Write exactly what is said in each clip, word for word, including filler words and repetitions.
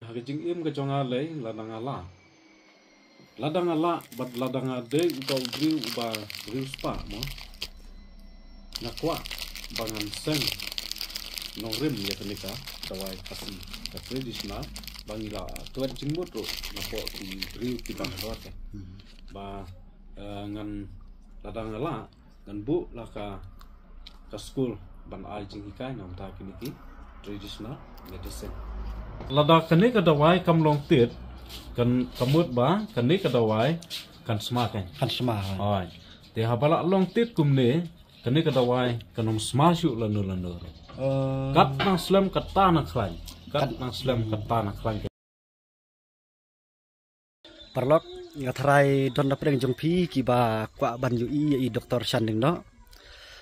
Ha ka jingim ka jong nga lei, lada nga lah, lada nga lah bad lada nga dei uta u briew uba riewspah mo, nga kwah ba ngan seng nongrim ïa kane ka dawai Khasi, ka traditional, ba ngi la klet jingmut ruh napoh ki briew kiba ha dor te. Ba eh, ngan, lada nga lah, ngan buh la ka, ka skul ban ai jinghikai na bynta kine ki traditional medicine. Lada kane ka dawai kam long tied, kan, ka mut ba kane ka dawai kan sma kan. Kan sma, ha. Hooid. Te haba la long tied kumne, kane ka dawai kan ym sma shuh lano lano. Eh. Kat nang slem kata nang khlaiñ. Kat nang slem kata nang khlaiñ. Paralok, nga tharai don na pdeng jong phi kiba kwah ban ïohi ïa i Doktor Shan Lyngdoh.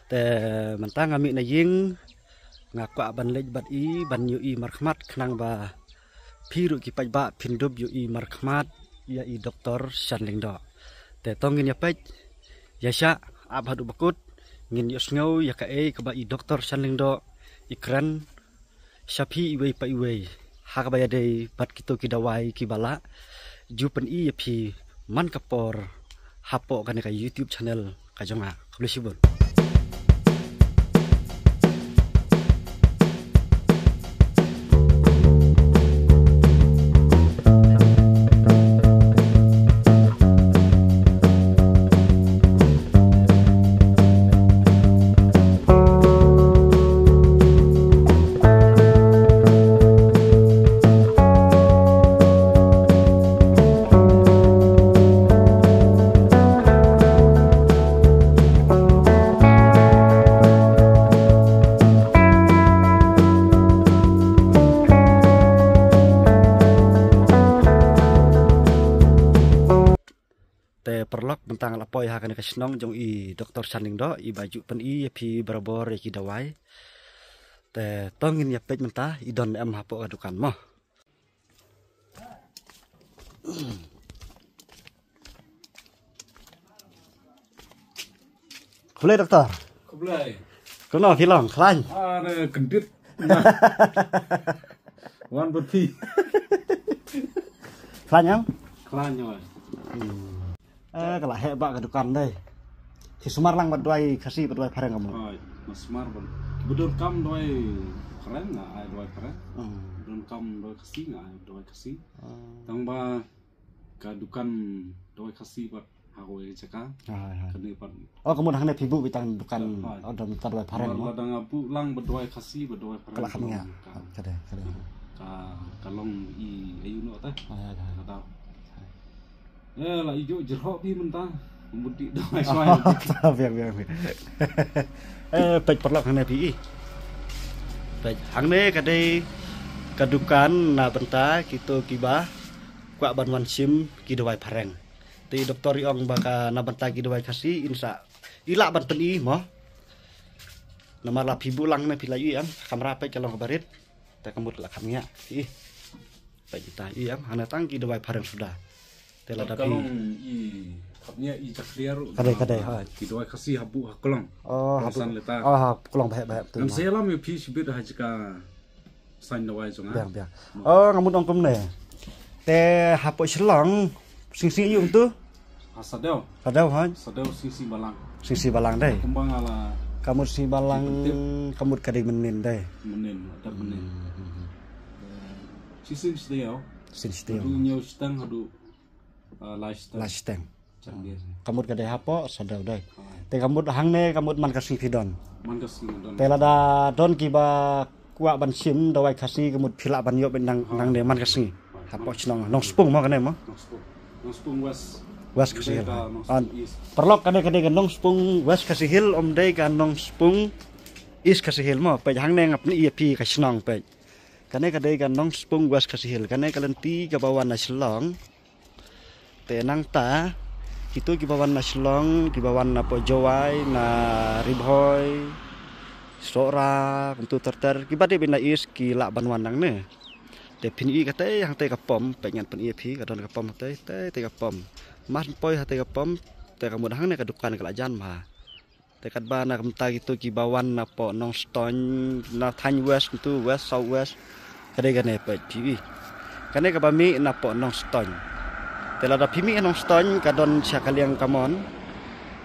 Te mynta nga mih na ïing, nga kwah ban leit bad i, ban ïohi markhmat khnang ba phi ruh ki paidbah phin dup ïohi markhmat ïa i Doktor Shan Lyngdoh. Te to ngin ïa peit, ïa shah, ap haduh ba kut, ngin ïohsngew ïa kaei kaba i Doktor Shan Lyngdoh i kren sha phi iwei pa iwei ha kaba ïadei bad kito ki dawai kiba lah ju pyni ïa phi man ka por hapoh kane ka YouTube channel ka jong nga. Khublei shibun. Te paralok, mynta nga la poi ha kane ka shnong jong i Doktor Shan Lyngdoh, iba ju pyni ïa phi barabor ïa ki dawai. Te to ngin ïa peit mynta i don em hapoh ka dukan mo. Khublei Doktor. Khublei. Kumno phi long, khlaiñ? Are kyndit. Wan bad phi. Khlaiñ em? Khlaiñ oi. Eh, ka la heh bha ka dukan dei. Phi sumar lang bad dawai Khasi bad dawai Phareng ka mut? Oi, nga sumar bad. Ba donkam dawai Phareng nga ai dawai Phareng. Hmm. Ba donkam dawai Khasi nga ai dawai Khasi. Hmm. Tang ba ka dukan dawai Khasi bad ha kawei ka jaka. Hai, hai. Kane pat. Oh, ka mut hangne phi buh beit tang dukan. Hai. Oh, dawai, dawai Phareng mo? Lada nga buh lang bad dawai Khasi bad dawai Phareng. Ka la kham ïa. Ka, ka dei, ka dei. Ka, ka long i ayu noh te. Hai, hai, hai. Ka dei. Hai. Eh, la i ju jyrhoh phi mynta. Mut dih dawai swai. Biang, biang, biang. Eh, peit paralok hangne phi i. Peit hangne ka dei ka dukan na bynta kito kiba kwah ban wan shim ki dawai Phareng. Te i doktor i ong ba ka na bynta ki dawai Khasi in sa i lah ban pyni mo. Namar la phi buh lang ne phi la ïohi em, kamra peit ka long kaba rit. Te ka mut la kham ïa. Phi i. Peit ta ïohi em, hana tang ki dawai Phareng suda. Te lada phi long i kham ïa i jakhlia ruh. Ka dei, ka dei, ha. Ki dawai Khasi ha buh ha klong. Oh, ha buh. San leta. Oh, ha klong ba heh, ba heh tu. Ngam sa ïalam ïa phi shibit ha jaka saiñ dawai jong nga. Biang, biang. Oh, nga mut ong kumne. Te hapoh Shillong, sing sing ïa u tu? Ha Sadew. Sadew, ha? Sadew sing sing balang. Sing sing balang dei. Kumba nga la. Ka mut sing balang, ka mut ka dei mynnin dei. Mynnin, ada mynnin. Hmm, hmm, hmm. Sing sing Sadew. Sing Sadew. Haduh hynñiew shiteng, haduh, ah, lai shiteng. Lai shiteng. Ka mut ka dei hapoh Sadew dei. Te ka mut hangne ka mut man ka sngi phi don. Man ka sngi don. Te lada don kiba kwah ban shim dawai Khasi ka mut phi lah ban ïoh beit nang, nangne man ka sngi. Hapoh shnong Nongspung mo kane mo. Nongspung. Nongspung West. West Khasi Hills. Paralok, kane ka dei ka Nongspung West Khasi Hills, ym dei ka Nongspung East Khasi Hills mo. Peit hangne nga pyni ïa phi ka shnong peit. Kane ka dei ka Nongspung West Khasi Hills. Kane ka lynti kaba wan na Shillong. Te nangta kito kiba wan na Shillong, kiba wan napoh Jowai, na Ri Bhoi, Sohra, kumtu ter ter, kiba dei beit na East ki lah ban wan nangne. Te phin i katei hangtei ka pom, peit ngan pyni ïa phi, ka don ka pom hatei, tei tei ka pom. Mar poi hatei ka pom, te ka mut hangne ka dukan ka la jan bha. Te katba na ka bynta kito kiba wan napoh Nongstoiñ, na thaiñ West, kumtu West, South West. Ka dei kane peit phi i. Kane kaba mih na pdeng Nongstoiñ. Te lada phi mih Nongstoiñ ka don sha ka liang kamon.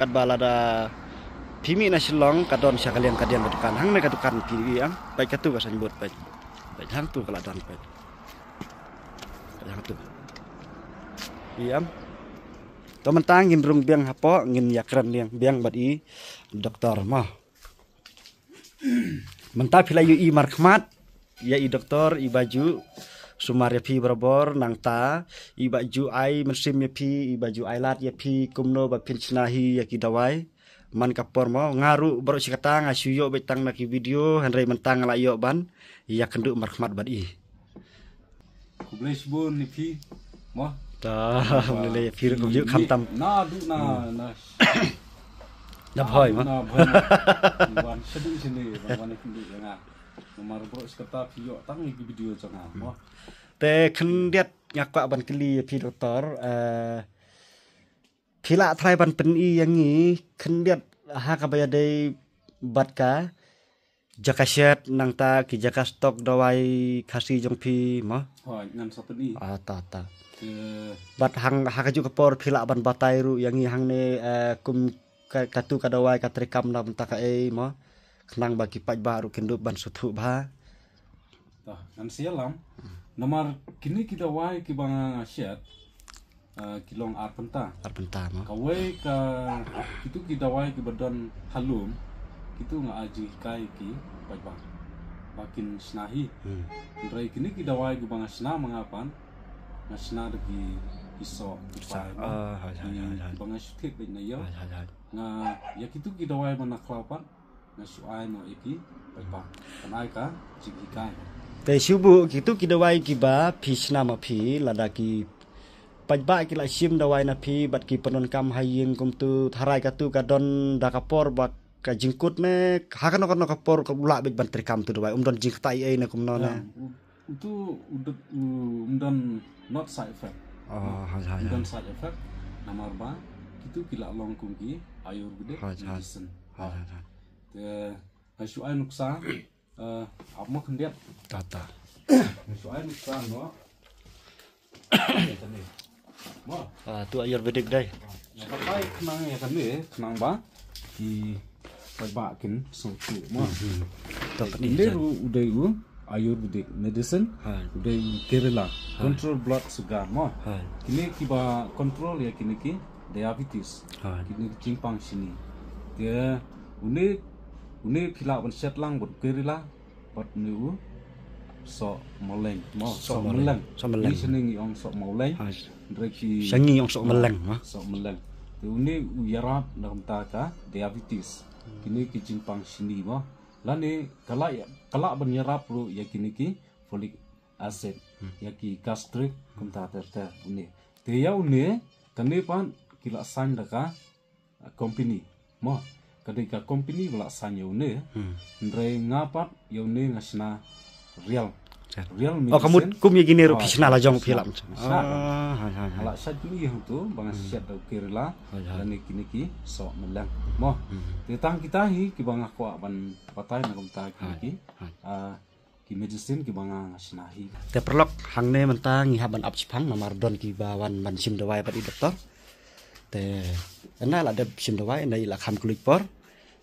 Katba lada phi mih na Shillong ka don sha ka liang kadiang ka dukan. Hangne ka dukan phi ïohi em. Peit katu ka signboard peit. Peit hangtu ka la don peit. Peit hangtu. Ïohi em. To mynta ngin rung biang hapoh ngin ïakren liang biang bad i doktor mo. Mynta phi la ïohi markhmat ïa i doktor iba ju sumar ïa phi barabor nangta iba ju ai mynsiem ïa phi iba ju ai lad ïa phi kumno ba phin shna hi ïa ki dawai. Man ka por mo nga ruh baroh shi katta nga shu ïoh beit tang na ki video hynrei mynta nga la ïoh ban ïakynduh markhmat bad i. Khublei shibun ïa phi mo. Ta khublei ïa phi ruh kumjuh khamtam. Na du na na Na bhoi mo. Na bhoi mo. Wan shadu shini wan wan ïakynduh ïa nga. Namar baroh shi katta phi ïoh tang ïa ki video jong nga mo. Te khyndiat nga kwah ban kylli ïa phi doktor. eh, Phi lah trai ban pyni ïa ngi khyndiat ha kaba ïadei bad ka jaka shet nangta ki jaka stok dawai Khasi jong phi mo. Hooid ngan sa pyni. Ah ta ta. Bad hang ha kajuh ka por phi lah ban batai ruh ïa ngi hangne eh, kum ka, katu ka dawai ka treikam na bynta kaei mo. Khnang ba ki paidbah ruh kin dup ban sngewthuh bha. Ta ngan sa ïalam. Namar kine ki dawai kiba nga shet ah, ki long ar pynta. Ar pynta mo. Kawei ka kitu ki dawai kiba don ha lum kitu nga ai jinghikai ki paidbah ba kin shna hi. Hynrei kine ki dawai kiba nga shna ma nga pat nga shna da ki ki soh ki pai mo. Kiba nga shu thied beit na ïew. Nga ïa kitu ki dawai ba na khlaw pat nga shu ai noh ïa ki paidbah. Kan ai ka jinghikai. Te shu buh kitu ki dawai kiba phi shna ma phi lada ki paidbah ki la shim dawai na phi bad ki pyndonkam ha ïing kumtu tharai katu ka don da ka por ba ka jingkut ne ha kano kano ka por ka u lah beit ban treikam tu dawai um don jingktai ei ne kumno ne. Utu u don not side effect. Oh, hai hai. Don side effect namar ba kitu ki la long kum ki ayurvedic medicine. Hai hai hai. Te nga shu ai nuksa eh ap mo khyndiat. Ta ta. Nga shu ai nuksa no. Mo. Ah, tu ayurvedic dei. Nga batai khnang ïa kane khnang ba ki paidbah kin sngewthuh mo. Kine ruh u dei u ayurvedic medicine. U dei u Kerala control blood sugar mo. Kine kiba control ïa kine ki diabetes. Kine ki jingpang shini. Te une une phi lah ban shet lang bad u Kerala. Bad une u soh maleng mo soh maleng. Soh maleng. Ni shane ngi ong soh maleng. Hynrei ki sha ngi ong soh maleng mo. Soh maleng. Te une u ïarap na kumta ka diabetes. Kine ki jingpang shini mo. Lane ka lah ka lah ban ïarap ruh ïa kine ki folic acid ïa ki gastric kumta ter ter une. Te ïa une kane pat ki la sign da ka company mo. Ka dei ka company ba la sign ïa une. Hynrei nga pat ïa une nga shna real real medicine. Oh ka mut kum ïa kine ruh phi shna la jong phi lap. Ah hai hai hai. La shna kine hangtu ba nga shet da u Kerala. Lane kine ki soh maleng mo. Te tang kita hi kiba nga kwah ban batai na kumta kine ki. Ah ki medicine kiba nga shna hi. Te paralok hangne mynta ngi hap ban ap shipang namar don kiba wan ban shim dawai bad i doktor. Te ynda la dep shim dawai ynda i la kham kylluid por.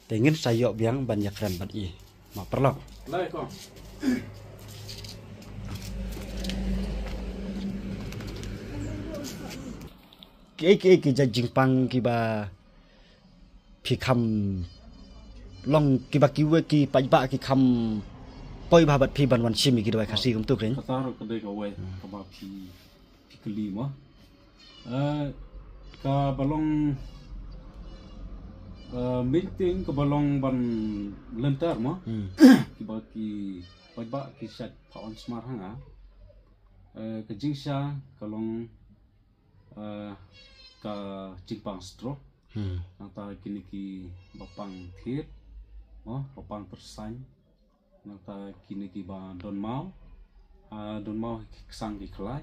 Te ngin sa ïoh biang ban ïakren bad i. Ma paralok. Lai ko. Kiei kiei ki jait jingpang kiba phi kham long kiba kiwei ki paidbah ki kham poi bha bad phi ban wan shim ïa ki dawai Khasi kumtu keiñ. Kata ruh ka dei kawei kaba phi phi kylli mo. Eh, kaba long eh, main thing kaba long ban lynter mo. Kiba ki paidbah ki shait pha wan sumar ha nga. Eh, ka jingshisha ka long eh, ka jingpang stroke. Nangta kine kiba pang thied mo ba pang pyrshang. Nangta kine kiba don maw ah, don maw ki ksang ki khlai.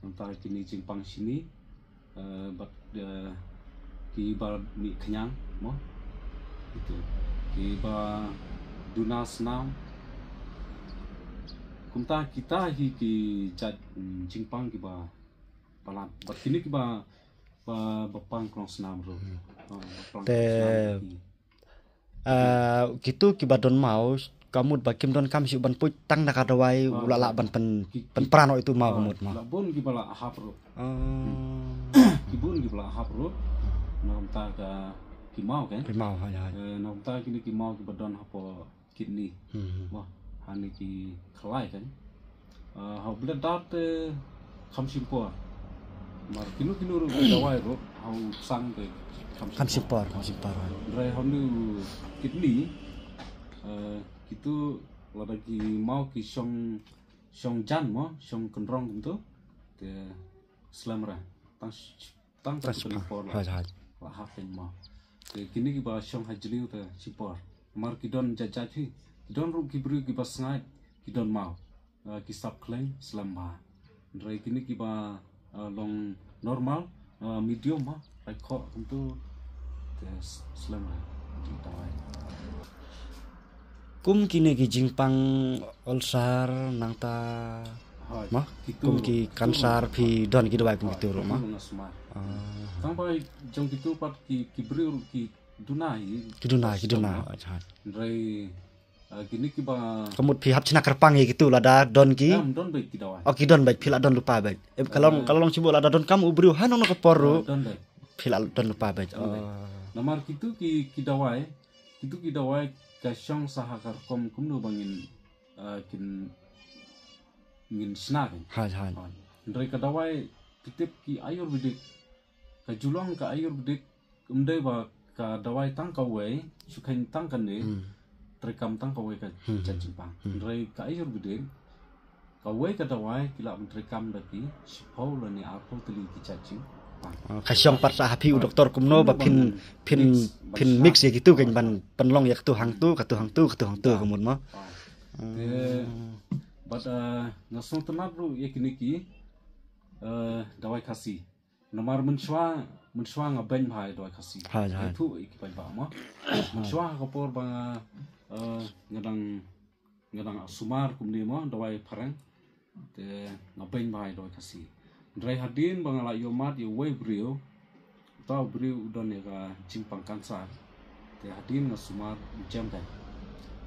Nangta kine jingpang shini eh, bad eh, kiba mih khñiang mo. Itu kiba duna snam. Kumta kita hi ki jait, mm, jingpang kiba palat. Bad kine kiba, ba, ba pang khnong snam ruh. Hmm. Ah, ba pang te khnong snam ruh. Ah, kitu kiba don maw, ka mut ba kim don kam shuh ban put tang da ka dawai, ah, u la lah ban pen, ki, ki, pen pran ïa itu maw, ah, ka mut maw. La bun kiba la hap ruh. Ah. Ki bun kiba la hap ruh. Na kumta ka ki maw kan. Ki maw, hai, hai. Eh, na kumta kine ki maw kiba don hapoh kidney. Hmm. Mo, hani ki khlai kan. Ah, ha u blood te kham shim por. Mar kino kino ruh dawai ruh, ha u psang te kham shim por. Kham shim por, kham shim por. Hynrei ha une u kidney, eh, kitu lada ki maw ki shong, shong jan mo, shong kynrong kumtu. Te slem re. Tang sh-, tang, tang shim por la. Haj, haj. La hap teng maw. Te kine kiba shong ha jylliew te shim por. Mar ki don jait jait hi. Ki don ruh ki briew kiba sngaid, ki don maw. Ah, ki sap khleng, slem bha. Hynrei kine kiba, ah, long normal, ah, medium ha, rai khoh kumtu, te s-, slem bha. Ki dawai. Kum kine ki jingpang ulcer nangta, hoi, ma? Kitu, kum ki kitu cancer nga, phi don ki dawai kum, hoi, kitu ruh, kitu ma? Nga sumar. Ah. Tang ba jong kitu pat ki, ki briew ruh ki duna hi. Ki duna, ki duna. Hoi, hoi. Hynrei, ah, kine kiba, ka mut phi hap shna kyrpang ïa kitu lada don ki? Em, don beit ki dawai. Oh, ki don beit, phi la don lypa beit. Em, ka long, eh, ka long shibun lada don kam u briew ha nongno ka por ruh. Eh, don beit. Phi la don lypa beit. Don beit. Oh. Namar kitu ki, ki dawai, kitu ki dawai ka shong sa ha ka rukom kumno ba ngin, ah, kin, ngin shna kan. Haj, haj. Haj. Hynrei ka dawai ki tip ki Ayurvedic. Ka ju long ka Ayurvedic, ym dei ba ka dawai tang kawei, shu kheiñ tang kane, hmm, treikam tang kawei ka, hmm, jait jingpang. Hmm. Hynrei ka Ayurvedic, kawei ka dawai ki lah ban treikam da ki shiphew lane arphew tylli ki jait jingpang. Ah, ka shong pat sa ha phi u doktor kumno ba phin, phin, phin mix ïa kitu kan ban pynlong ïa katu hangtu, katu hangtu, katu hangtu, ka mut ma. Ah. Te, bad, ah, nga sngewtynnat ruh ïa kine ki, eh, dawai Khasi. Namar mynshuwa, mynshuwa nga beiñ bha ïa dawai Khasi. Haj, haj. Ïathuh ïa ki paidbah mo. Mynshuwa ha ka por ba nga, eh, nga dang, nga dang sumar kumne mo, dawai phareng. Te nga beiñ bha ïa dawai Khasi. Hynrei hadien ba nga la ïohmad ïa uwei u briew. Uta u briew u don ïa ka jingpang cancer. Te hadien nga sumar u jem kan.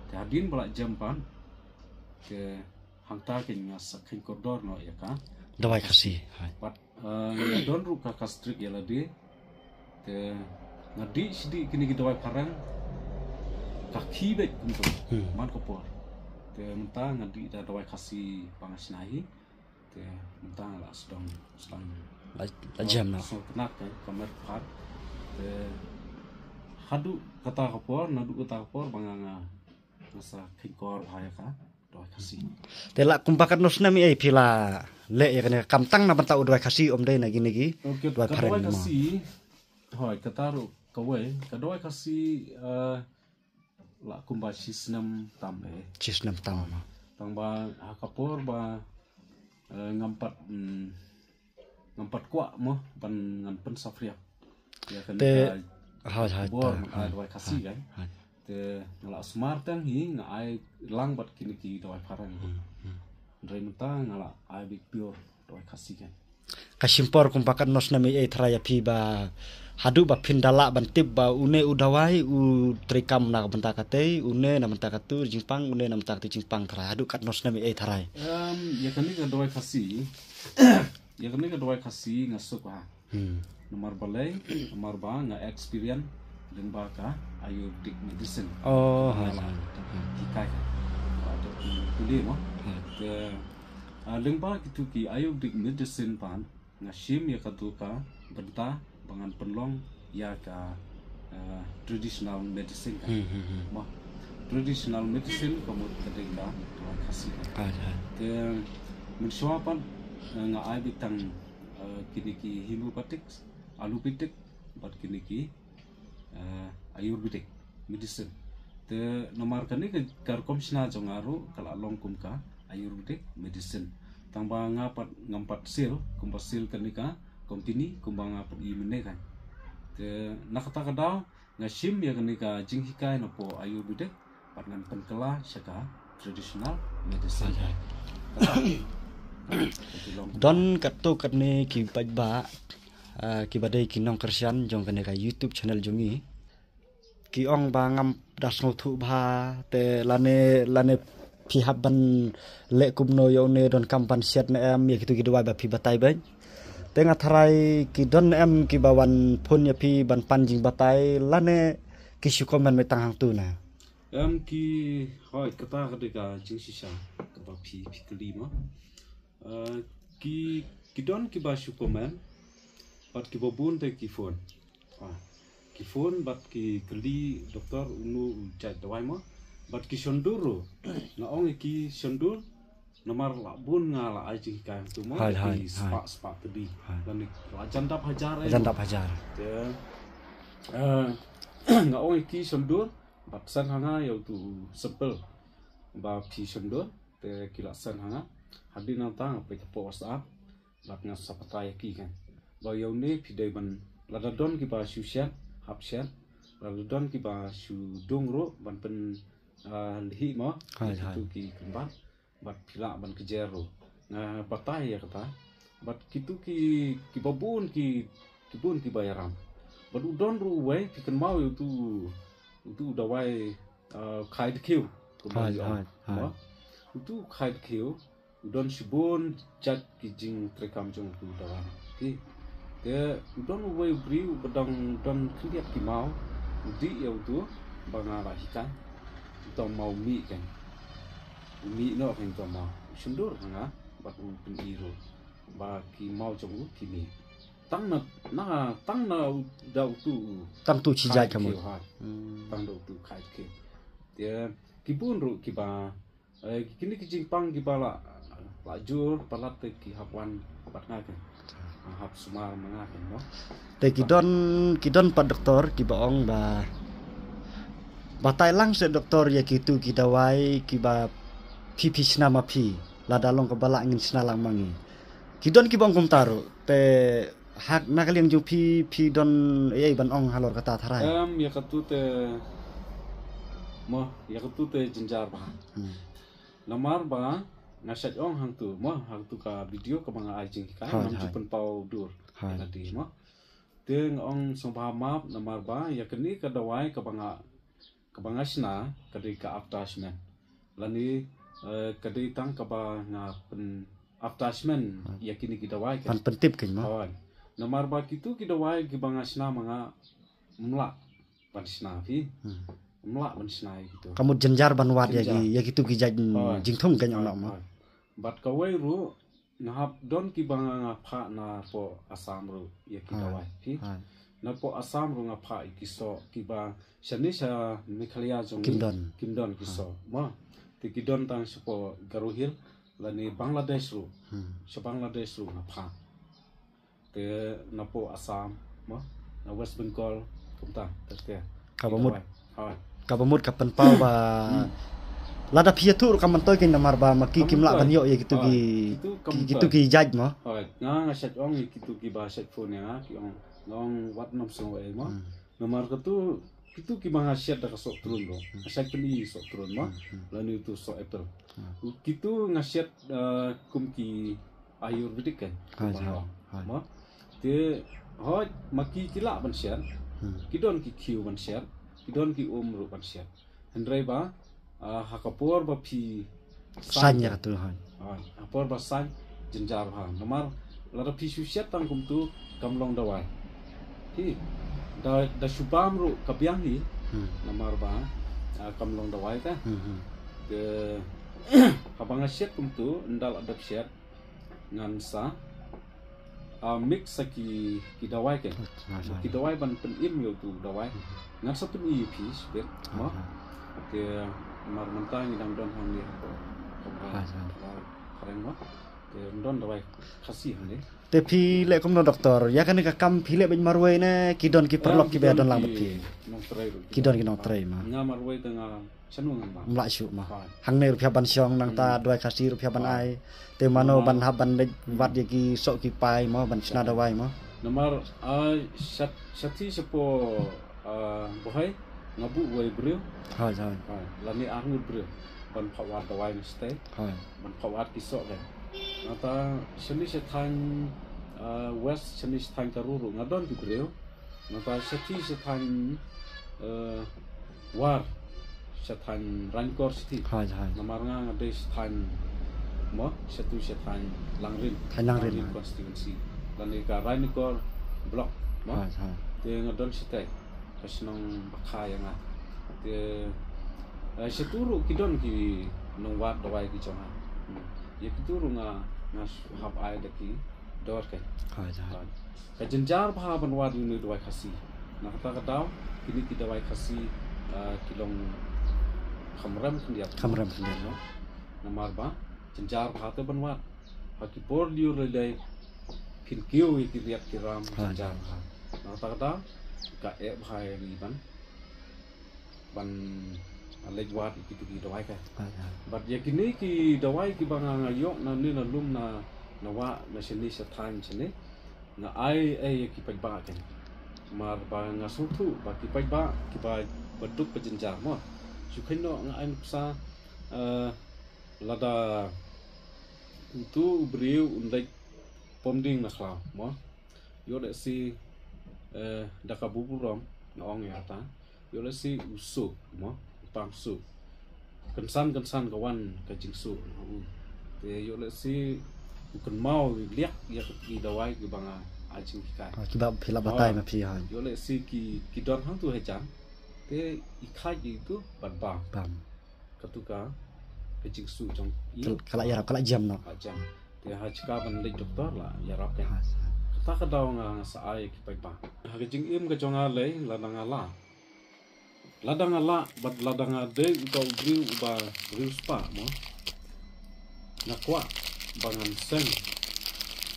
Te hadien ba la jem pat. Te hangta kein nga sa kheiñ kordor noh ïa ka dawai Khasi. Haj. Pat, eh, nga don ruh ka gastric ïa lade. Te nga dih shi dih kine ki dawai phareng. Ka khih beit kumto. Hmm. Man ka por. Te mynta nga dih da dawai Khasi ba nga shna hi. Te mynta nga la sdang, sdang. La, la jem noh. Sngewtynnat ka, ka met pat. Te haduh kata ka por, naduh kata ka por ba nga, nga, nga sa kheiñ kordor bha ïa ka dawai Khasi. Te la kumba katno snem ei phi la leh ïa kane ka kam tang na bynta u dawai Khasi, ym dei na kine ki dawai phareng mo? Hoi, kata ruh kawei, ka dawai Khasi, eh, la kumba shi snem tam ei. Shi snem tam. Tang ba ha ka por ba, eh, ngam pat, mm, ngam pat kwah mo ban ngan pynsafriak. Ïa kane te, ka, hoi, hoi, bor te, ma ka, hoi, dawai Khasi, hoi, kan. Hoi. Te nga la sumar tang hi nga ai lang bad kine ki dawai phareng. Hmm, hmm. Hynrei mynta nga la ai beit pure dawai Khasi kan. Ka shim por kumba katno snem ei tharai ïa phi ba haduh ba phin da lah ban tip ba une u dawai u treikam na ka bynta katei, une na bynta katu jingpang, une na bynta katu jingpang tharai haduh katno snem ei tharai? Em, ïa kane ka dawai Khasi, ïa kane ka dawai Khasi nga suk ha. Hmm. Namar balei, namar ba nga experience lyngba ka Ayurvedic medicine. Oh, ha, ha. Hikai ka. Ba dei pule mo. Ha. Te, ah, lyngba kitu ki Ayurvedic medicine pat nga shim ïa katu ka bynta ba ngan pynlong ïa ka, eh, traditional medicine ka. Hmm, hmm, hmm. Mo. Traditional medicine ka mut ka dei ka dawai Khasi ka. Ha, ha. Te mynshuwa pat, eh, nga ai beit tang, eh, kine ki homeopathic, allopathic, bad kine ki, eh, Ayurvedic medicine. Te namar kane ka, ka rukom shna jong nga ruh ka la long kum ka Ayurvedic medicine. Tang ba nga pat ngam pat sell, kumba sell kane ka company, kumba nga pat i mynne kan. Te na kata ka daw, nga shim ïa kane ka jinghikai na poh Ayurvedic, bad ngan pynkylla sha ka traditional medicine. Hoi, hoi. Don katto katne ki paidbah, ah, ki ba dei ki nongkyrshan jong kane ka YouTube channel jong ngi. Ki ong ba ngam da sngewthuh bha, te lane, lane phi hap ban leh kumno ïa une, donkam ban shet ne em ïa kitu ki dawai ba phi batai beit. Te nga tharai ki don ne em ki ba wan phone ïa phi ban pan jingbatai, lane ki shu comment beit tang hangtu ne? Em, ki, hooid, kata ka dei ka jingshisha kaba phi, phi kylli mo. Eh, ki, ki don ki ba shu comment, bad ki ba bun te ki phone. Ah, ki phone bad ki kylli doktor uno u jait dawai mo. Bad ki shon dur ruh. Nga ong ïa ki shon dur, namar la bun nga la ai jinghikai hangtu mo. Hooid, hooid, hooid. Ki spah, spah tylli. Hooid. Lane la jan dap hajar, eh. Jan dap hajar. Te, eh, nga ong ïa ki shon dur, bad send ha nga ïa utu u sample ba phi shon dur. Te ki la send ha nga. Hadien nangta nga peit hapoh WhatsApp. Bad nga sa batai ïa ki kan. Ba ïa une phi dei ban, lada don ki ba shu shet, hap shet. Lada don ki ba shu dung ruh ban pyn, ah, lhi mo. Hooid, hooid. Kitu ki kynbat. Bad phi lah ban kjir ruh. Nga batai ïa kata. Bad kitu ki, ki ba bun ki, ki bun ki ba ïaram. Bad u don ruh uwei, phi kynmaw ïa utu, utu u dawai, ah, khai dkhiew. Hooid, hooid, hooid. Mo? Utu khai dkhiew. U don shibun jait ki jingtreikam jong utu u dawai. Ki. Te u don uwei u briew ba dang don khyndiat ki maw. U dih ïa utu ba nga la hikai. Uta u maw u mih kan. U mih noh kan uta u maw. U shon dur ha nga bad u pyni ruh ba ki maw jong u ki mih. Tang na, na, tang na u, da utu u. Tang tu shi jait ka mut. Khai dkhiew, ha. Hmm. Tang da utu khai dkhiew. Te ki bun ruh ki ba Eh, kine ki jingpang ki ba la, la jur palat te ki hap wan bad nga kan. Hap sumar ma nga kan mo. Te ki don, ki don pat doktor ki ba ong ba, batai lang seh doktor ïa kitu ki dawai ki ba phi phi shna ma phi. Lada long kaba lah ngin shna lang ma ngi. Ki don ki ba ong kumta ruh. Te hak na ka liang jong phi, phi don ei ei ban ong halor kata tharai? Em, ïa katu te, mo, ïa katu te jynjar bha. Hmm. Namar ba nga shait ong hangtu, mo, hangtu ka video kaba nga ai jinghikai, hooid, ngam ju pynpaw dur. Hooid. Ïa kati, mo. Te nga ong sngewbha map namar ba ïa kane ka dawai kaba nga, kaba nga shna ka dei ka attachment. Lane, eh, ka dei tang kaba nga pyn attachment, hmm, ïa kine ki dawai kan. Ban pyntip kan mo. Hooid. Namar ba kitu ki dawai kiba nga shna ma nga, ym lah ban shna phi. Hmm. Ym lah ban shna ïa kitu. Ka mut jynjar ban wad ïa ki, jynjar, ïa kitu ki jait, hmm, jingthung kan ong mo. Hooid. Bad kawei ruh, nga hap don kiba nga, nga phah napoh Assam ruh ïa ki, hooid, dawai phi. Hooid. Napoh Assam ruh nga phah ïa ki soh kiba shane sha Meghalaya jong ngi kim don, kim don ki, hooid, soh. Mo, te ki don tang shapoh Garo Hills lane Bangladesh ruh. Hmm. Sha Bangladesh ruh nga phah. Te napoh Assam, mo, na West Bengal, kumta, te te. Kaba mut, hooid, kaba mut ka pynpaw ba, hmm, lada phi ïathuh ruh kam myntoi kan namar ba ma ki, kam myntoi, kim lah ban ïoh ïa kitu, hooid, ki, kitu kam, ki, kitu myntoi, ki jait mo. Hooid, nga, nga shait ong ïa kitu kiba shait phone ïa nga, ki ong, nga ong wat nym sngew ei mo. Hmm. Namar katu, kitu kiba nga shet da ka soh trun ruh. Hmm. Nga shait pyni soh trun mo. Hmm, hmm. Lane utu soh apple. Hmm. Kitu nga shet, eh, kum ki Ayurvedic kan. Hooid, hooid, hooid. Mo. Te, hooid, ma ki ki lah ban shet. Hmm. Ki don ki khiew ban shet. Ki don ki um ruh ban shet. Hynrei ba, ah, ha ka por ba phi saiñ ïa katu, hooid. Hooid, ha por ba saiñ jynjar bha. Namar lada phi shu shet tang kumtu kam long dawai. Hi, da, da shu bam ruh ka biang hi. Hmm. Namar ba, ah, kam long dawai ka. Hmm, hmm. Te, haba nga shet kumtu, ynda la dep shet, ngan sa, ah, mix sa ki, ki dawai kan. Hooid, hooid. Ki dawai ban pynim ïa utu dawai. Hmm. Ngan sa pyni ïa phi shibit, mo. Hooid, hooid. Te namar mynta ngi dang don hangne hapoh kamra, hooid, hooid, kamra phareng mo. Te don dawai Khasi hangne. Te phi leh kumno doktor? Ïa kane ka kam phi leh beit marwei ne ki don ki paralok kiba don lang bad phi? Em, ki don ki nongtrei ruh. Ki don ki nongtrei mo. Nga marwei te nga shano ngan bam. Ym lah shuh mo. Hooid. Hangne ruh phi hap ban shong nangta, hmm, dawai Khasi ruh phi hap ban ai. Te mano ban hap ban leit wad ïa ki soh ki pai mo, ban shna dawai mo. Namar, ah, shat, shathie shapoh, ah, Bhoi, nga buh wei briew. Hooid, hooid. Hooid, lane arngut briew. ban phah wad dawai na shatei. Ban phah wad ki soh ka. Nangta shane sha thaiñ, eh, West, shane sha thaiñ Garo ruh nga don ki briew. Nangta shathie sha thaiñ, eh, War, sha thaiñ Ranikor shathie. Namar nga nga dei sha thaiñ, mo, shatu sha thaiñ Langrin. Thaiñ Langrin, Langrin constituency. Lane ka Ranikor block, mo. Te nga don shatei. Ka shnong bakha ïa nga. Te, eh, shatu ruh ki don ki nongwad dawai ki jong nga. Hmm. Ïa kitu ruh nga, nga hap ai da ki dor ka. Ka jynjar bha ban wad ïa une u dawai Khasi. Na kata ka daw, kine ki dawai Khasi, ah, ki long kham rem khyndiat. Kham rem khyndiat, no? Namar ba jynjar bha te ban wad. Ha ki por lyiur lei lei, phin kiew ïa ki riat ki ram, jynjar bha. Na kata ka daw, ka eh bha ïa ngi ban ban leit wad ïa kitu ki dawai ka. Bad ïa kine ki dawai kiba nga, nga ïoh na ne na lum na, na wah na shane sha thaiñ shane, nga ai, ai ïa ki paidbah ka. Namar ba nga sngewthuh ba ki paidbah kiba, ba duk ba jynjar, mo. Shu kheiñ noh nga ai nuksa, eh, lada utu u briew un leit pom ding na khlaw, mo. Ïoh lehse, eh, da ka burom nga ong ïa kata. Ïoh lehse u suk, mo, u pang suk. Kynsan kynsan ka wan ka jingsuk. Te ïoh lehse u kynmaw liak ïa ki dawai kiba nga ai jinghikai. Ah, kiba phi la batai ma phi, ha. Ïoh lehse ki, ki don hangtu hajan. Te i kha ïa itu bad bam. Bam. Katu ka, ka jingsuk jong i. Ka la ïarap, ka la jem, no. Ka la jem. Te ha jaka ban leit doktor la ïarap ka. Kata ka daw nga, nga sa ai ki paidbah. Ha ka jingim ka jong nga lei, lada nga lah. Lada nga lah, bad lada nga dei uta u briew uba riewspah, mo. Nga kwah ba ngan seng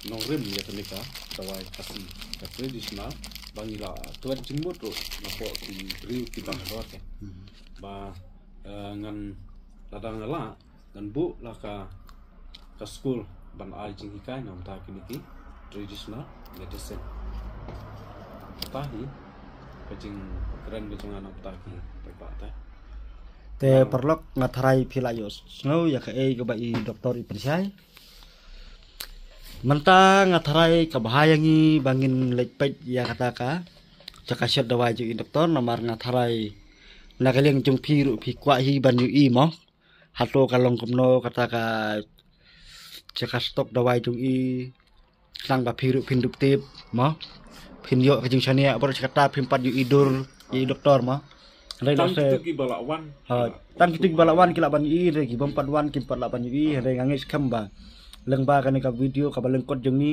nongrim ïa kane ka dawai Khasi, ka traditional, ba ngi la tuat jingmut ruh napoh ki briew kiba halor ka. Ba, eh, ngan, lada nga lah, ngan buh la ka, ka skul ban ai jinghikai na bynta kine ki traditional medicine. Kata hi ka jingkren ka jong nga na bynta ki paidbah te. Te paralok, nga tharai phi la ïohsngew ïa kaei kaba i doktor i pynshai. Mynta nga tharai ka bha ïa ngi ba ngin leit peit ïa kata ka jaka shot dawai jong i doktor, namar nga tharai na ka liang jong phi ruh phi kwah hi ban ïohi, mo. Hato ka long kumno kata ka jaka stock dawai jong i, khnang ba phi ruh phin dup tip, mo. Phin ïoh ka jingshaniah baroh shi katta, phim pat ïohi dur ïa i doktor, mo. Hynrei tang kitu kiba lah wan. Ha, tang kitu kiba lah wan ki lah ban ïohi, hynrei ki bym pat wan kim pat lah ban ïohi, hynrei nga ngeit skhem ba lyngba kane ka video kaba lyngkot jong ngi,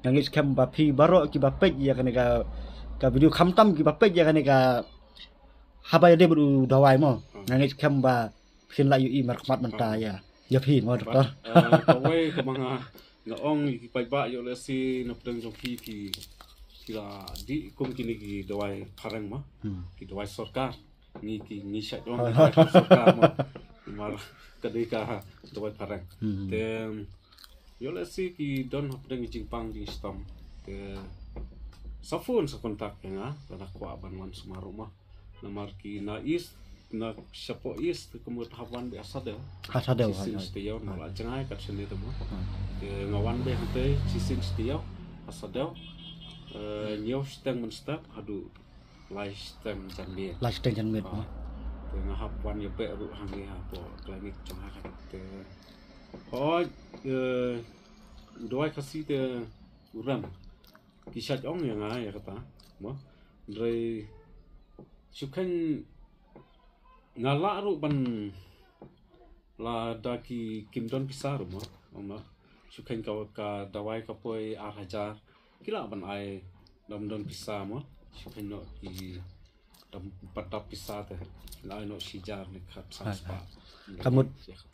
nga ngeit skhem ba phi baroh kiba peit ïa kane ka, ka video, khamtam kiba peit ïa kane ka, haba ïadei bad u dawai, mo. Nga ngeit skhem ba phin la ïohi markhmat mynta ïa, ïa phi, mo, doktor. Ah, kawei kaba nga, nga ong ïa ki paidbah, ïoh lehse na pdeng jong phi, phi, phi la dih kum kine ki dawai phareng, mo. Ki dawai sorkar. Ngi ki, ngi shait ong ki dawai sorkar, mo. Namar ka dei ka dawai phareng. Te ïoh lehse ki don hapdeng jingpang jingshitom. Te sa phone sa contact ïa nga, lada kwah ban wan sumar ruh, mo. Namar ki na East, na shapoh East, kumta hap wan beit ha Sadew. Ha Sadew, ha Sadew. Shisien shi taïew, nga la jngai kat shane te, mo. Te nga wan beit hangtei shisien shi taïew ha Sadew. Eh, hynñiew shiteng mynstep haduh lai shiteng janmiet. Lai shiteng janmiet, mo. Te nga hap wan ïa beh ruh hangne hapoh clinic jong nga. Te hooid, eh, u dawai Khasi te u rem. Ki shait ong ïa nga ïa kata, mo. Hynrei shu kheiñ nga lah ruh ban, lada ki kim don pisa ruh, mo. Mo. Shu kheiñ ka, ka dawai ka poi ar hajar. Ki lah ban ai, lada ym don pisa, mo. Shu kheiñ noh ki, lada ym pat dap pisa te, ki lah ai noh shi hajar ne khatsan spah. Ka mut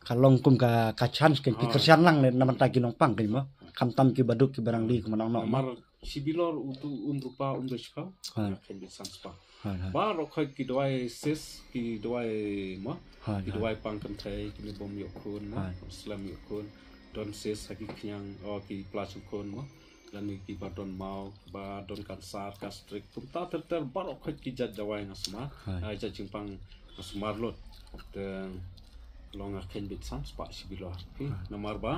ka long kum ka, ka chance kein, ki kyrshan lang ne na bynta ki nongpang kein, mo. Khamtam kiba duk kiba rangli kumba nang noh, mo. Namar shi bilor utu um rupa um da shiphew. Nga kheiñ beit san spah. Baroh khoit ki dawai cyst, ki dawai, mo. Ki dawai pang kynthei, kine bym ïoh khun, mo. Slem ïoh khun. Don cyst ha ki khñiang, o ki plastic khun, mo. Lane kiba don maw, ba don cancer, gastric. Kumta ter ter baroh khoit ki jait dawai nga sumar. Ai jait jingpang nga sumar lut. Te Long nga khein bit san spah shi bilor. Phi, namar ba,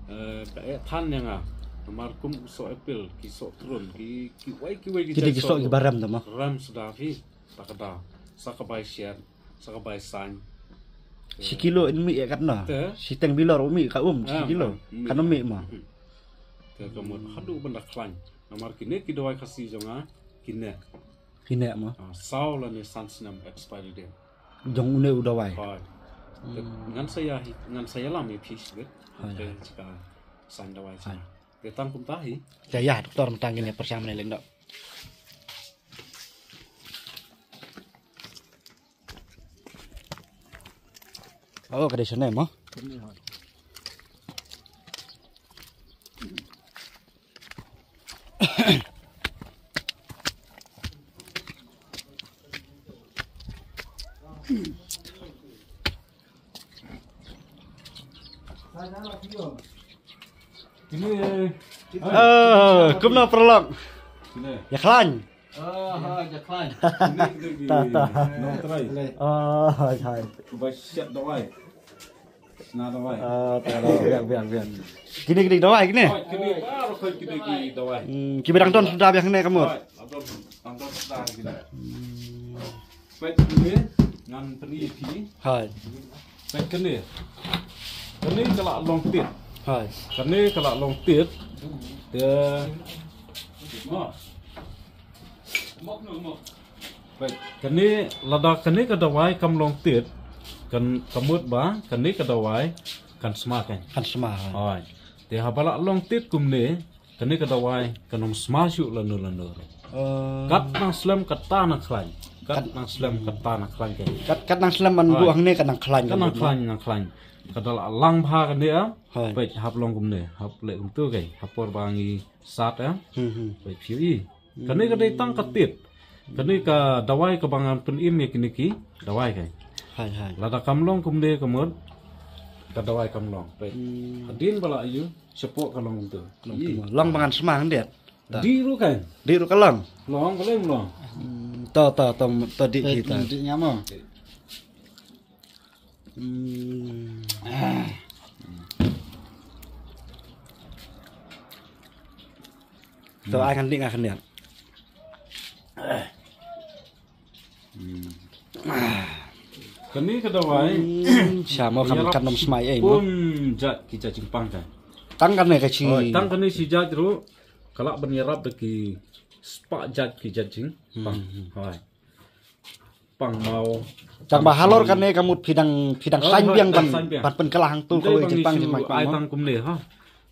eh, ka eh than ïa nga. Namar kum u soh apple, ki soh trun, ki, ki wei, ki wei, ki jait soh ki ba rem da ma. Rem suda phi, ta ka da, sa ka bai shet, sa ka bai san. Shi kilo in mih ïa katno? Te? Shi teng bilor u mih ka um, shi kilo. Kan um mih ma. Te ka mut haduh ban da khlaiñ. Namar kine ki dawai Khasi jong nga, kine. Kine ma. Ah, saw lane san snem expiry date. Jong une u dawai. Hoi. Ngan sa ïa hi, ngan sa ïalam ïa phi shibit. Hoi, hoi. Te ka san dawai sa. Te tang kumta hi. Te ïa, doktor mynta ngin ïa pyrshang mynne lyndoh. Oh, ka dei shane mo. Ah, kumno paralok? Ïa khlaiñ. Ah, ha, ïa khlaiñ. Ta, ta. Nongtrai. Ah, hai, hai. Ba shet dawai. Sna dawai. Ah, ta dawai, biang, biang, biang. Kine, kine dawai kine. Hai, kine baroh kine ki dawai. Hmm, kiba dang don suda biang kine ka mut. Hai, dang don, dang don suda kine. Peit kane ngan pyni ïa phi. Hai. Peit kane. Kane ka la long tit. Hai. Kane ka la long tit. Te. Mo. Peit kane, lada kane ka dawai kam long tit. Kan, ka mut ba kane ka dawai kan sma kan. Kan sma. Hai. Hai. Te haba la long tit kumne. Kane ka dawai kan ym sma shuh lano lano. Oh. Kat nang slem kata nang khlaiñ. Kat nang slem kata nang khlaiñ kan. Kat, kat nang slem man buh hangne kat nang khlaiñ kan. Kat nang khlaiñ, nang khlaiñ. Ka da la lang bha kane ah. Hai. Peit hap long kumne, hap leh kumtu kai. Hap por ba ngi sat ah. Hmm, hmm. Peit phi i. Kane ka dei tang ka tit. Kane ka dawai kaba ngan pynim ïa kine ki dawai kai. Hai, hai. Lada kam long kumne ka mut ka dawai kam long. Peit. Hmm. Hadien ba la ïoh shapoh ka long kumtu. Long kumtu. Long ba ngan sma hangne. Ta. Dih ruh kan. Dih ruh ka long. Long, ka long, long. Hmm, to, to, to, to dih kita. Dih nya mo. Hmm. To ai kan dih nga kan dih. Hmm. Kane ka dawai. Hmm, sha mo kam, kan ym sma ei mo. Pun jait ki jait jingpang kan. Tang kane ka shi. Oh, tang kane shi jait ruh. Ka lah ban ïarap da ki spah jait ki jait jingpang. Hmm, hmm. Hai. Pang maw. Tang ba halor kane ka mut phi dang, phi dang saiñ biang ban, ban pynkylla hangtu kawei jingpang jingmai pang maw. Ai tang kumne ha.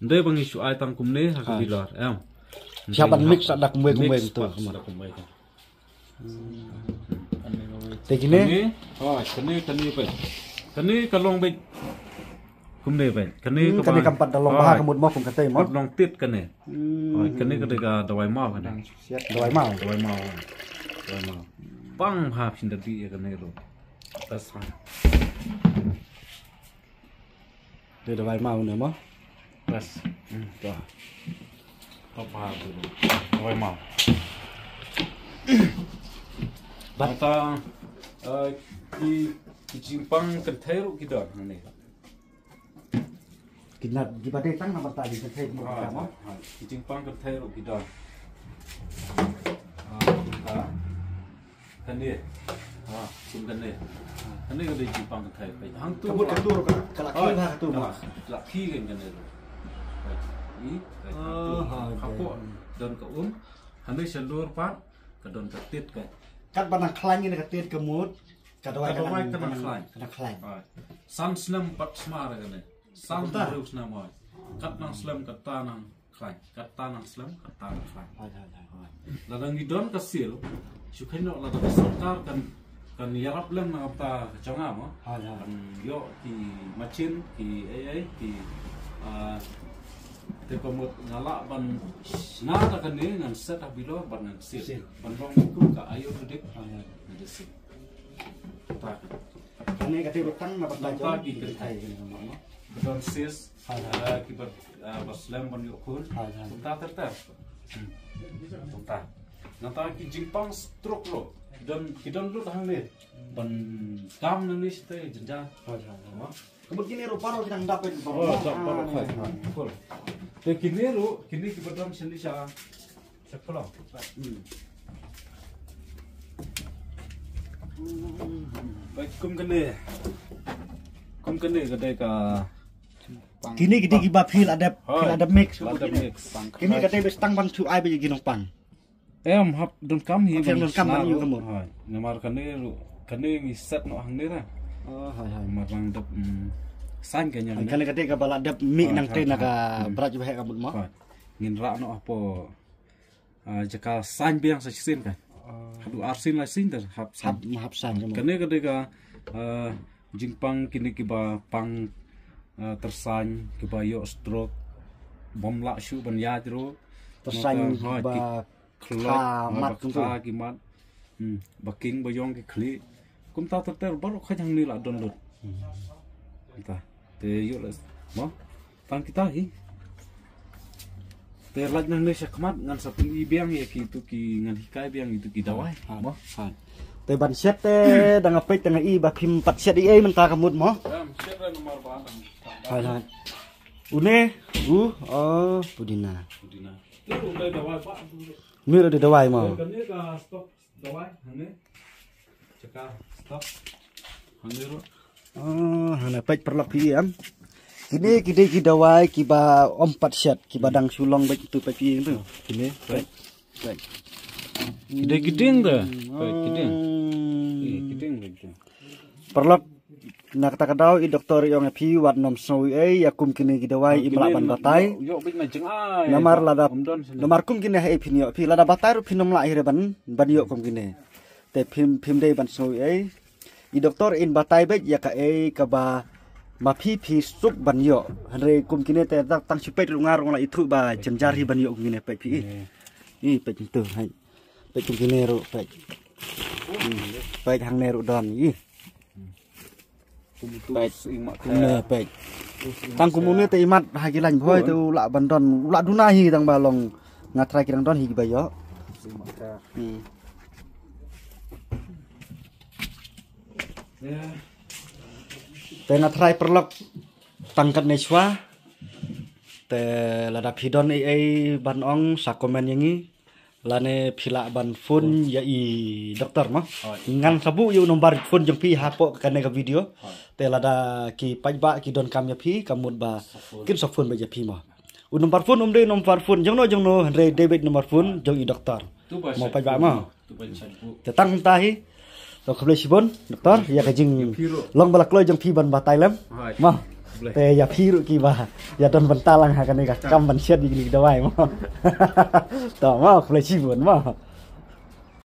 Ndei ba ngi shu ai tang kumne ha ka bilor em. Sha ban mix da kumwei kumwei tu. Te kine? Kane, ha, kane, kane peit. Kane ka long beit. Kumne peit. Kane, hmm, ka kane ba, kam pat da long bha ka mut mo kum kata mo. Pat long tit kane. Hmm. Ha, kane ka dei ka dawai maw kane. Dawai maw. Dawai maw. Dawai maw. Pang ha phin da dih ïa kane ruh. Bas ha. Dei dawai maw ne mo? Bas. Hmm, to. To pa tu. Dawai maw. Bad ta, eh, ki, ki jingpang kynthei ruh ki don hangne. Ki na, ki ba dei tang na bynta ki kynthei mo. Ah, ka mo? Ah, ki jingpang kynthei ruh ki don. Ah, ka. Kane. Ha, kum kane. Kane ka dei jingpang kynthei. Peit. Hangtu. Ka mut ka dur ka, ka la khi ha ka tu ma. Ka la khi kan kane tu. Peit. Ni, peit. Oh, hangtu. Ha, hapoh don ka um. Hangne shalor pat ka don ka tit ka. Kat ba nang khlaiñ ne ka tit ka mut. Ka dawai ka nang khlaiñ. Ka nang khlaiñ. Ha. San snem pat sma re kane. San hynriew snem hoi. Kat nang slem kata nang khlaiñ, kata nang slem, kata nang khlaiñ. Hoi, hoi, hoi, hoi. Lada ngi don ka sil, shu kheiñ noh lada ka sorkar kan, kan ïarap lem na kata ka jong nga mo. Hoi, hoi. Kan ïoh ki machine, ki ei ei, ki, ah, te ka mut nga lah ban shna da kane ngan set ha bilor ban ngan sil. Sil. Ban long kum ka Ayurvedic medicine. Hoi, hoi. Kata ka. Kane ka dei ruh tang na bynta jong ki kynthei. Ba don cyst, ah, ki ba, ah, ba slem ban ïoh khun. Kumta ter ter. Hmm. Kumta. Nangta ki jingpang stroke ruh. Don, ki don lut hangne. Ban kam nangne shata jynjar. Hoi, hoi, hoi. Ka mut kine ruh baroh ki dang dap, eh, baroh. Oh, dap baroh, hoi, hoi. Cool. Te kine ruh, kine kiba don shane sha, sha phyllaw. Hmm. Bad kum kane. Kum kane ka dei ka Kine ki dei kiba phi la dep, phi la dep mix. Hoi, la dep mix. Kine ka dei bes tang ban shu ai bad ki nongpang. Em, hap donkam hi. Hap ban donkam ban ïoh ka mut. Hoi, namar kane ruh, kane ngi set noh hangne ra. Oh, hoi, hoi. Namar nang dep, mm, saiñ ka ñiang. Kane ka dei kaba la dep mix nangta na ka brat jubab ka mut mo. Hoi. Ngin rah noh hapoh, ah, jaka saiñ biang sa shisien ka. Ah. Haduh ar sien lai sien te hap saiñ. Hap, hap saiñ ka mut. Kane ka dei ka, ah, jingpang kine kiba pang, ah, tyrsaiñ, kiba ïoh stroke, bym lah shuh ban ïaid ruh. Tyrsaiñ ba khlot, kha mat, ba kha ki mat. Hmm, ba king ba ïong ki khlieh. Kumta ter ter baroh khoit hangne la don lut. Hmm. Kumta. Te ïoh la mo. Tang kita hi. Te lait nangne shakhmat ngan sa pyni biang ïa kitu ki, ngan hikai biang ïa kitu ki dawai. Ha, mo. Ha. Te ban shet te da nga peit te nga i ba phim pat shet ei ei mynta ka mut mo. Em, shet re namar ba dang. Hai, hai. Une, u, oh, pudina. Pudina. Tu u dei dawai ba. Ni u dei dawai mo. Kane ka stok dawai hangne. Chaka stok. Hangne ruh. Oh, hangne peit paralok phi em. Kine ki dei ki dawai kiba ym pat shet, kiba dang shu long beit tu peit phi tu. Kine, peit. Peit. Ki dei ki dieng te. Peit ki dieng. Eh, ki dieng beit tu. Paralok, na kata ka daw i doktor i ong ïa phi wat nym sngew ei ei ïa kum kine ki dawai, im lah ban batai. Ïoh, ïoh beit na jngai. Namar lada, ym don sini. Namar kum kine ha ei phin ïoh phi, lada batai ruh phin ym lah hi re ban, ban ïoh kum kine. Te phim, phim dei ban sngew ei ei. I doktor in batai beit ïa kaei kaba ma phi phi suk ban ïoh. Hynrei kum kine te tang, tang shu peit ruh nga ruh nga la ithuh ba jynjar hi ban ïoh kum kine, peit phi i. Eh. I peit tu, hai. Peit kum kine ruh, peit. Hmm, peit hangne ruh don i. Peit. Kumne, peit. Tang kumne te imat ha ki lain bhoi te u lah ban don, u lah duna hi tang ba long nga trai ki dang don hi kiba ïoh. Hmm. Te nga trai paralok tang katne shuwa. Te lada phi don ei ei ban ong sa comment ïa ngi. Lane phi lah ban phone ïa i doktor mo. Hoi. Ngan sa buh ïa u number phone jong phi hapoh kane ka video. Hoi. Te lada ki paidbah ki donkam ïa phi ka mut ba kin sa phone beit ïa phi mo. U number phone um dei number phone jong no jong no, hynrei dei beit number phone jong i doktor. Mo paidbah mo. Te tang kumta hi. To khublei shibun doktor ïa ka jinglong ba la kloi jong phi ban batai lem. Mo. Te ïa phi ruh kiba ïa don bynta lang ha kane ka kam ban shet ïa kine ki dawai mo. To mo khublei shibun mo.